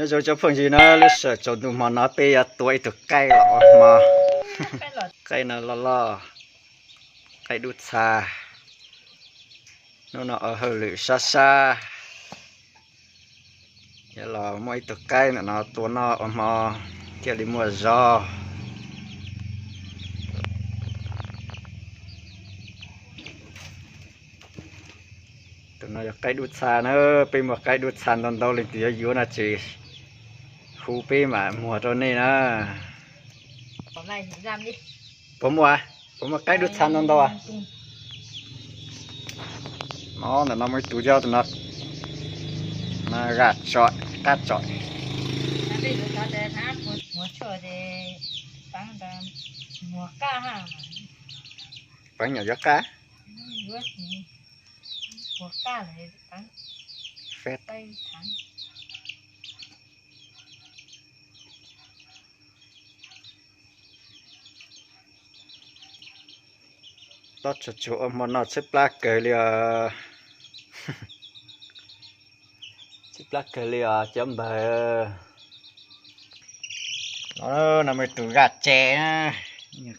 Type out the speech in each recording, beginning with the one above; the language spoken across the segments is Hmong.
Nyob zoo cov phooj ywg na, lub sij hawm tsaus ntuj hmo no peb yuav tua ib tug qaib los ua hmo. Qaib no loj loj, qaib dub txha. Hnub no ua hauj lwm sab sab, yuav los muaj ib tug qaib ntawm no tua noj ua hmo thiaj li muaj zog. Tus no yog qaib dub txha na, peb muaj qaib dub txha ntau ntau leej twg yuav yuav no ces hu peb mam muag rau nej na. Puas muaj, puas muaj qaib dub txha ntau ntau? No ntawm no muaj ib tug thiab, tus no qab tsom. Peev nyuam yuav qab. Tob tsuag tsuag ua hmo no tshaib plab kawg li os. Tshaib plab kawg li os cov npawg. No, no muaj tus zaj tse na,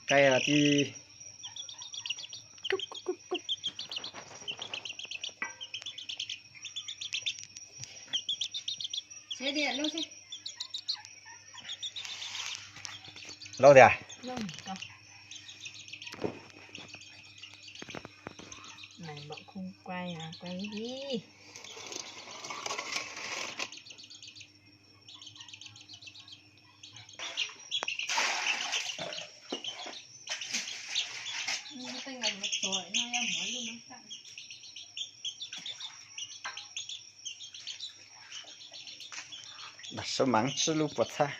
qaib tib Lauj tiag. Dam saub mav tsib lub puas txhab.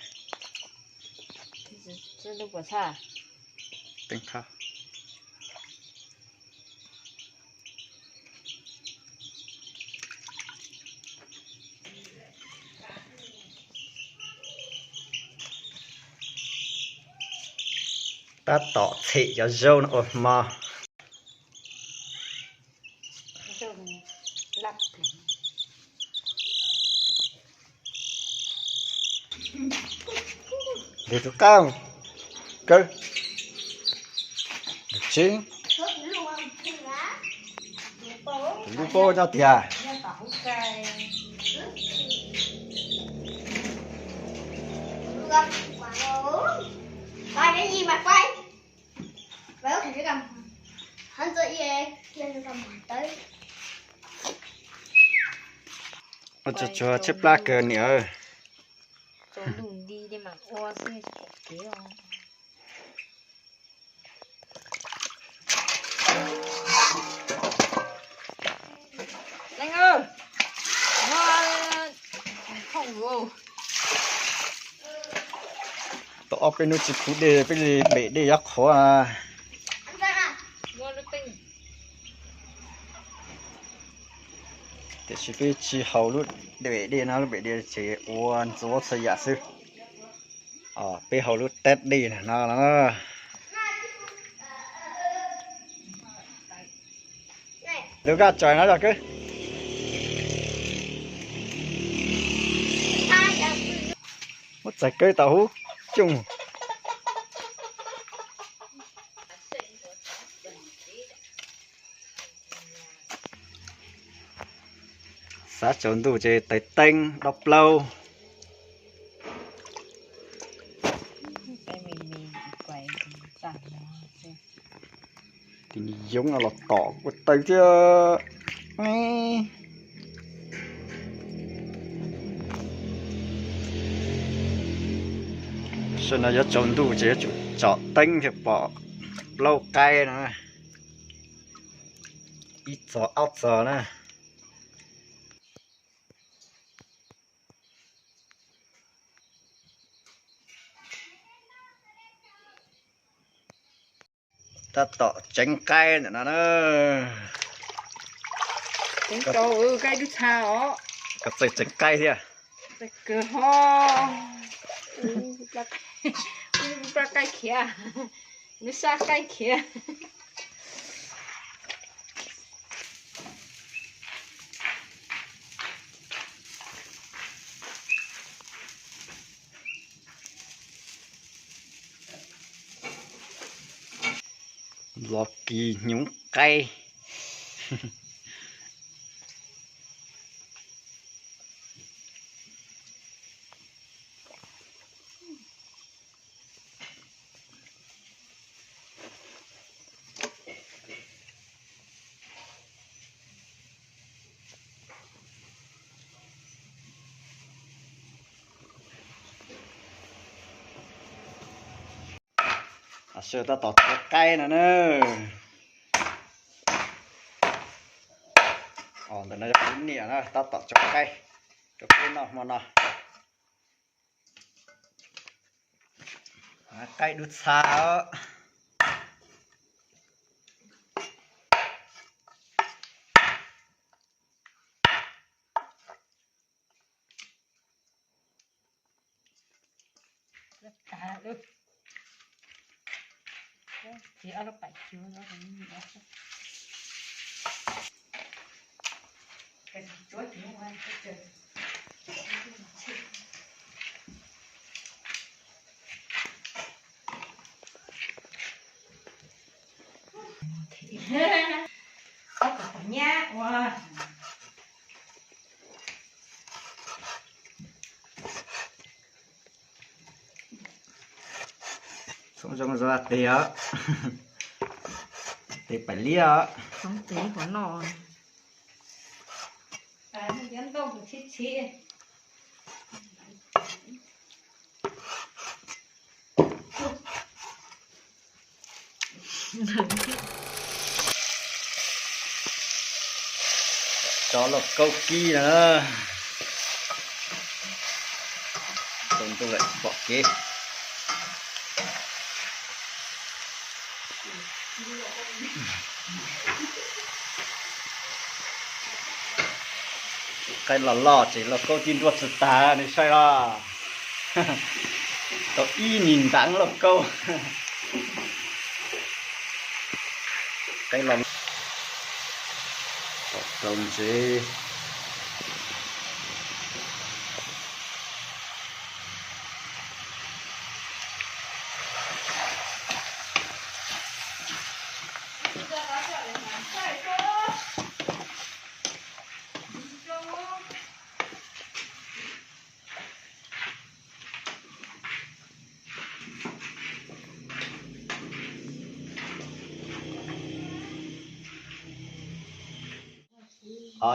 Tab tom txhem cov zaub no ua hmo. Tus qab kawg, tus tseeb, tus lub paub nyob tiag. Ua tsuag tsuag tshaib plab kawg niam. Tau ob peb hnub tsis pub dej, peb li pem dej yob qhuav. Tiam sis peb tsis haus lub pem dej no, lub pem dej ces ua ntxuav txhua yam xwb. Peb haus lub teb dej no. Lub kaj tsois no yog kawg. Muab txais kawg tau hub coj mus. Xav tsaus ntuj ces tais teeb dob plaub. Tus niag yoov no los tom ua taw thiab. Tam sim no yuav tsaus ntuj ces yuav tsum tsom teeb thiaj pom plaub qaib no, ib txog ob txog na. Tab tom tseev qaib ntawm no na. Tseev tau, qaib dub txha os. Koj txawj tseev qaib thiab. Kawg ho. Ub, plab qaib khiav. Lub sab qaib khiav. Los kis hnyuv qaib. Sawv tab tom tsuav qaib no na. Ntawm no yog kuv niam na, tab tom tsuav qaib rau peb noj hmo no. Qaib dub txha os. Txhob zoo zoo tes os, tes pais liab os. Tso lauj kaub kib na. Tau ntuj lawm tsis pom kev. Qaib los loj ces lauj kaub tib nruab tsis tag, nws saib los. Tau ib nig ntav lauj kaub. Qaib los, tom rau ntsev.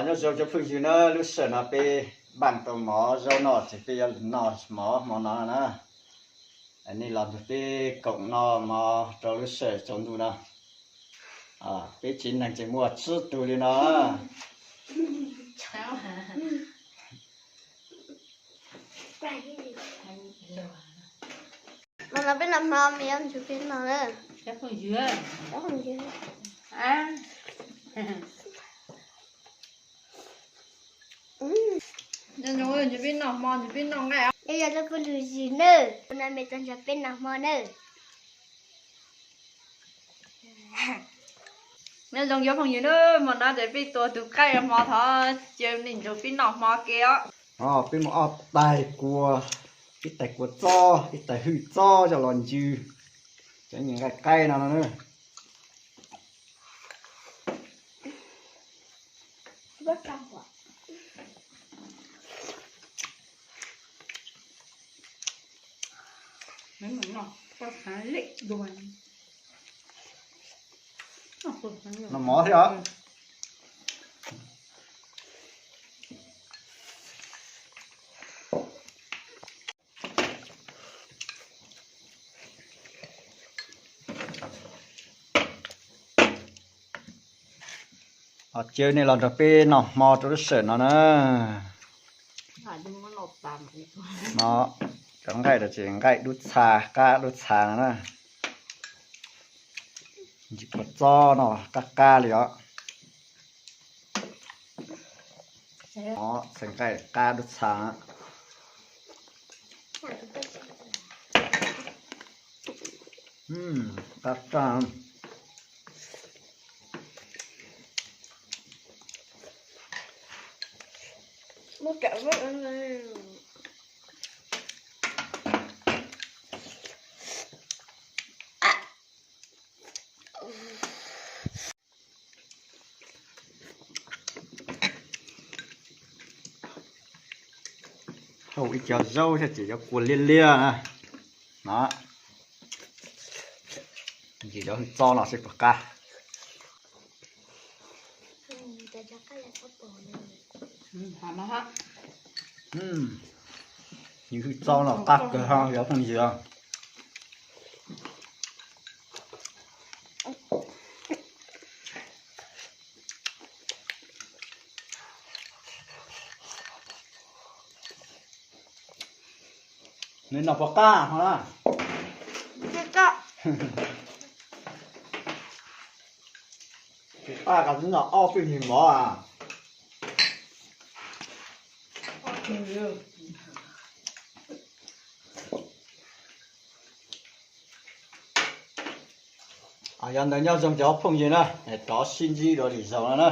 Nyob zoo cov phooj ywg na, lub sij hawm no peb npaj tau mov zaub noj ces peb yuav noj mov hmo no na. Nej los nrog peb koom noj mov rau lub sij hawm tsaus ntuj no. Peb tsev neeg ces muaj tsib tug li no. Mas no peb noj hmo, me yuav nrog peb noj na. Nrog peb noj hmo, nrog peb noj nqaij. Yog lub phooj ywg nawb, no me tau nrog peb noj hmo nawb. Nyob zoo cov phooj ywg nawb, hmo no ces peb tua tus qaib hmo, thov caw nej nrog peb noj hmo ke os. Peb muaj ob tais kua, ib tais kua txob, ib tais hwj txob coj los ncw cov nqaij qaib no no na. Noj mov thiab os. Caw nej los nrog peb noj hmo rau lub sij hawm no na. No, cov nqaij no ces nqaij dub txha, qab dub txha no na. Ntsis kua txob no qab qab li os. Txhais nqaij qab dub txha. Qab raj. Ua ib co zaub thiab ces cov kua liab liab na. No, ntsim cov hwj txob no seb puas qab. Yus hwj txob no qab kawg cov phooj ywg. Nws no puas qab ho na? Tsis qab, tsis qab, nws no ob peb hlis mov a. Yog ntawd nyob zoo cov phooj ywg na, rov sib ntsib dua lwm zaus no na.